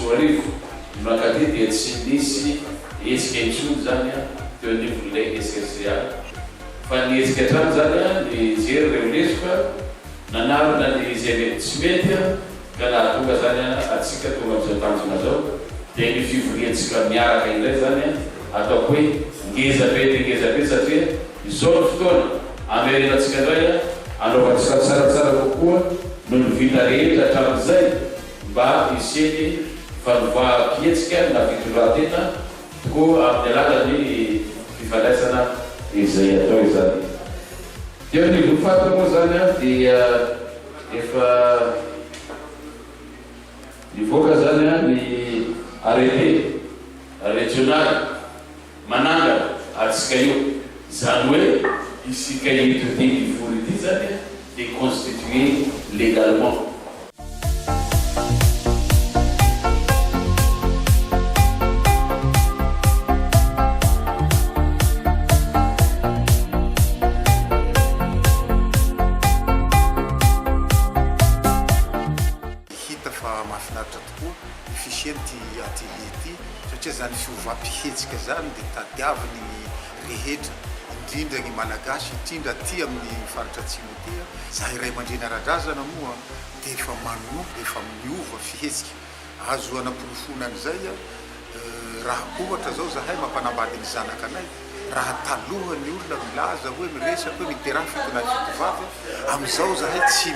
2009 no nankaty dia tsy nisy hetsika intsony izany teo anivon'ilay SRCA fa nihetsika hatrany izany nijery ireo lesoka, nanarina ny izay mety tsy mety ka nahatonga izany antsika tonga amin'izao tanjona izao dia ny fivoriantsika miaraka indray izany ataoko hoe ngeza be dia ngeza be satria izao no fotoana hamerenantsika indray hanaovantsika tsaratsara kokoa noho ny vita rehetra hatramin'izay mba hisian'ny fanovaham-pihetsika na fitondran-tena tokoa amin'ny alalan'ny fifandraisana izay atao izany. Teo anivon'ny faritra moa izany dia efa nivoaka izany ny arrêté régional manangana antsika io, izany hoe isika eto ity mivory ity izany dia constitué légalement. Hita fa mahafinaritra tokoa ny fisian'ity atelier ity satria izany fiovam-pihetsika izany dia tadiaviny ny rehetra, indrindra ny Malagasy, indrindra aty amin'ny faritra atsimo aty. Izahay ray aman-dreny ara-drazana moa dia efa manomboka, efa miova fihetsika. Azo anaporofoana an'izay raha ohatra izao izahay mampanambady ny zanakanay, raha taloha ny olona milaza hoe miresaka hoe miteraha fitolahy fitovavy, amin'izao izahay tsy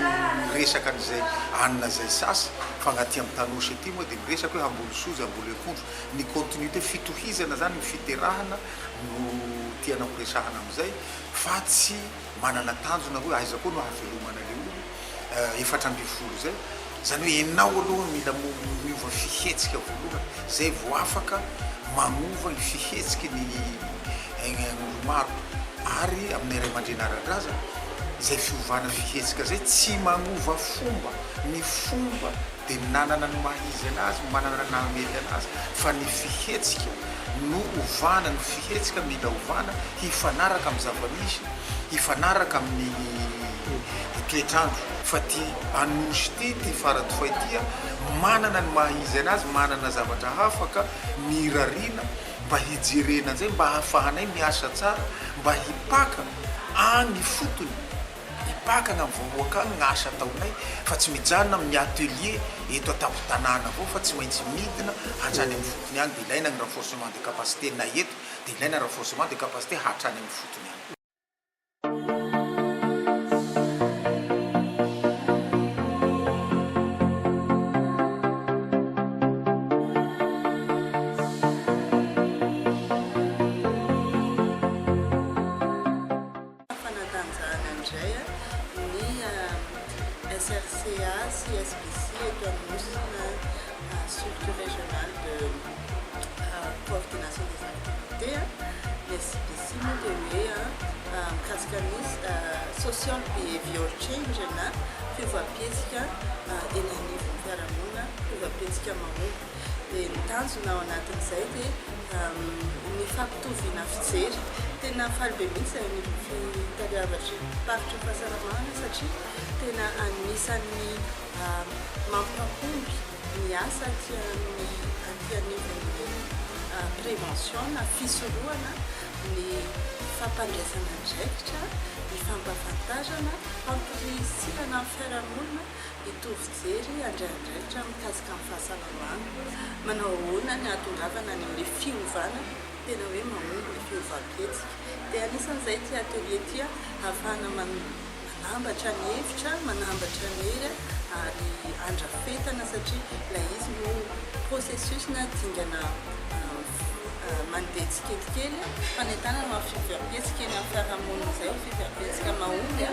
miresaka an'izay anona izay sasy fa ny aty amin'ny Tanosy aty moa dia miresaka hoe hamboly soja, hamboly akondro. Ny continuité, fitohizana izany ny fiterahana no tiana horesahana amin'izay fa tsy manana tanjona hoe aiza koa no hahavelomana le olona 14 zay, zany hoe enao aloha mila miova fihetsika voalohany zay vao afaka magnova ny fihetsiky ny olo maro ary aminay ray aman-dreny ara-drazana zay fiovana fihetsika zay tsy magnova fomba, ny fomba dia nanana ny maha izy anazy, manana ny naha mety anazy fa ny fihetsika no ovana, ny fihetsika mila ovana hifanaraka amin'ny zava-misy, hifanaraka amin'ny toetr'andro. Fa ty Anosy ty, ty Faradofay ty manana ny maha izy anazy, manana zavatra hafa ka nirariana mba hijerena an'izay, mba hahafahanay miasa tsara, mba hipaka any ifotony. Mipaka agny amin'ny vahoaka agny gn'asa ataonay fa tsy mijanona amin'ny atelier eto an-tampon-tanàna avao fa tsy maintsy midina hatrany amin'ny fotony agny dia ilaina ny renforcement de capacité na eto dia ilaina renforcement de capacité hatrany amin'ny fotony agny. Fanatanjahana indray ny SRCA sy SBC eto Anosy na Structure Régionale de Coordination des Activités. Ny SBC moa dia hoe mikasika ny Social Behavior Change na fiovam-pihetsika eny anivon'ny fiarahamonina, fiovam-pihetsika mahomby. Dia ny tanjona ao anatin'izay dia ny fampitoviana fijery. Tena faly be mihitsy izahay anivon'ny fitaleavatry ny paritry ny fahasalamana satria tena anisan'ny mampahomby ny asa aty amin'ny aty anivon'ny prévention na fisorohana ny fampandraisana andraikitra, ny fampahafantarana, fampirisihana ny fiarahamonina hitovy fijery handray andraikitra mikasika ny fahasalamana. Manao ahoana ny hahatongavana any amin'ilay fiovana tena hoe mahomby ilay fiovam-pihetsika. Dia anisan'izay ity atelier ity ahafahana manambatra ny hevitra, manambatra ny hery ary andrafetana satria ilay izy no processus na dingana mandeha tsikelikely, fanentanana ho amin'ny fiovam-pihetsika eny amin'ny fiarahamonina izay ho fiovam-pihetsika mahomby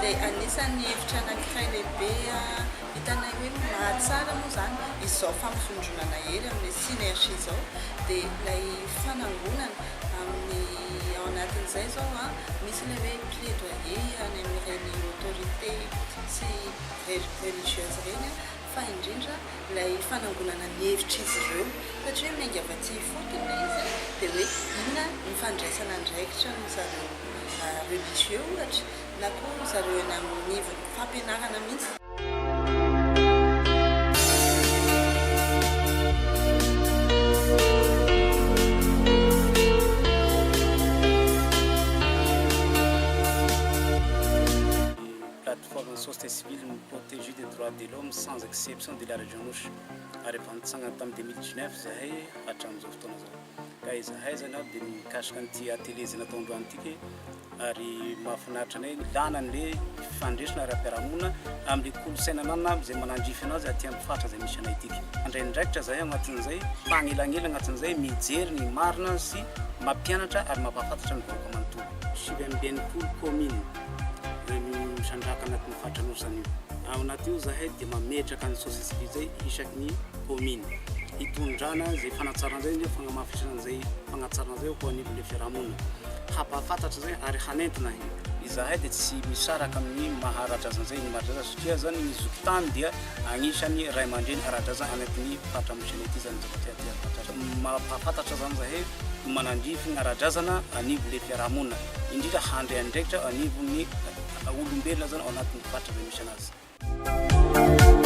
dia anisan'ny hevitra anankiray lehibe hitanay hoe mahatsara moa izany izao fampivondronana hery amin'ny synergie izao dia ilay fanangonana amin'ny ao anatin'izay izao misy ilay hoe plaidoyer any amin'ireny autorité sy religieuse ireny fa indrindra ilay fanangonana ny hevitr'izy ireo satria hoe miainga avy aty ifotony ilay izy dia hoe inona ny fandraisana andraikitra ny zareo religieux ohatra na koa zareo eny amin'ny anivon'ny fampianarana mihitsy. Société civile mi-protéger des droits de l'homme sans exception de la région Anosy ary efa nitsangana tamin'ny 2019 zahay hatramin'izao fotoana zao. Ka izahay zany a dia mikasika an'ity atelier izay natao androany ity ary mahafinaritra anay ilana an'le fandresina ara-piarahamonina amin'le kolontsaina anana izay manandrify anazy aty amin'ny faritra izay misy anay ity. Mandray andraikitra zahay anatin'izay mpanelanela anatin'izay mijery ny marina sy mampianatra ary mampahafantatra ny vahoaka manontolo. 69 commune misandrahaka anatin'ny faritra Anosy zany io. Ao anatin'io zahay dia mametraka ny société civile zay isaky ny commune hitondrana izay fanatsarana izay, fagnamafisana an'izay fagnatsarana izay ho anivon'ilay fiarahamonina. Hampahafantatra izay ary hanentana izahay dia tsy misaraka amin'ny maha ara-drazana izay ny maha-drazana satria zany ny zokitany dia agnisan'ny ray aman-dreny ara-drazana anatin'ny faritra misy anay ity zany zavatra aty faritra mampahafantatra zany zahay manandrify ny ara-drazana anivon'ilay fiarahamonina indrindra handray andraikitra anivon'ny olombelona zany ao anatin'ny faritra izay misy anazy.